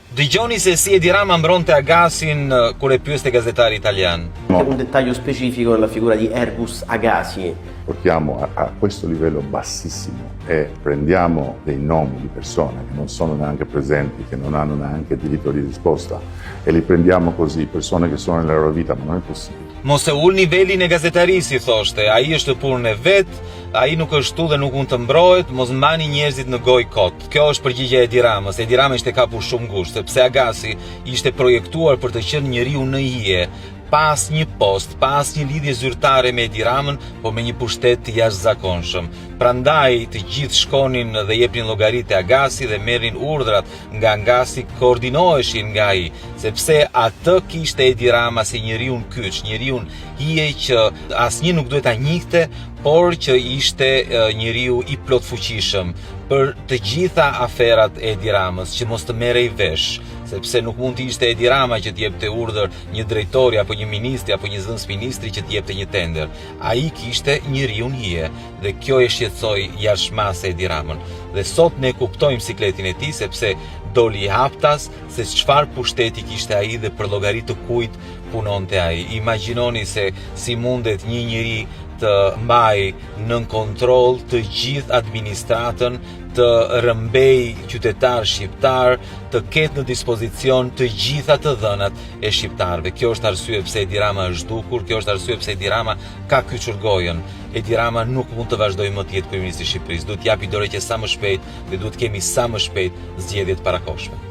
Dëgjoni se si Edi Rama mbronte Agasin kur e pyeste gazetari italian. Un dettaglio specifico della figura di Ergus Agasi. Portiamo a, a questo livello bassissimo e prendiamo dei nomi di persone che non sono neanche presenti, che non hanno neanche diritto di risposta e li prendiamo così, persone che sono nella loro vita, ma non è possibile. Mos e ul nivelin e gazetarisë, i thoshte, ai është në punën e vet, ai nuk është këtu dhe nuk mund të mbrohet, mos mbani njerëzit në gojë kot. Kjo është përgjigja e Edi Ramës. Edi Rama ishte kapur shumë ngushtë, sepse Agasi ishte projektuar për të qenë njeriu në hije, pa asnjë post, pa asnjë lidhje zyrtare me Edi Ramën, po me një pushtet të jashtëzakonshëm. Prandaj të gjithë shkonin dhe jepnin llogari te Agasi dhe merrnin urdhrat nga Agasi, koordinoheshin nga ai, sepse atë kishte Edi Rama si njeriun kyç, njeriun hije që asnjë nuk duhet ta njihte, por që ishte njeriu i plotfuqishëm për të gjitha aferat e Edi Ramës, që mos të merrej vesh, sepse nuk mund të ishte Edi Rama që të jepte urdhër një drejtori apo një ministri apo një zëvendësministri që të jepte një tender. Ai kishte njeriun hije dhe kjo e shqetësoi jashtë mase Edi Ramën. Dhe sot ne kuptojmë sikletin e tij sepse doli haptas se çfarë pushteti kishte ai dhe për llogari të kujt punonte ai. Imagjinoni se si mundet një njeri të mbajë nën kontroll të gjithë administratën, të rrëmbejë qytetarë shqiptarë, të ketë në dispozicion të gjitha të dhënat e shqiptarëve. Kjo është arsye pse Edi Rama është zhdukur, kjo është arsye pse Edi Rama ka kyçur gojën. Edi Rama nuk mund të vazhdojë më të jetë kryeministri i Shqipërisë. Duhet të japi dorëheqje sa më shpejt dhe duhet të kemi sa më shpejt zgjedhje të parakohshme.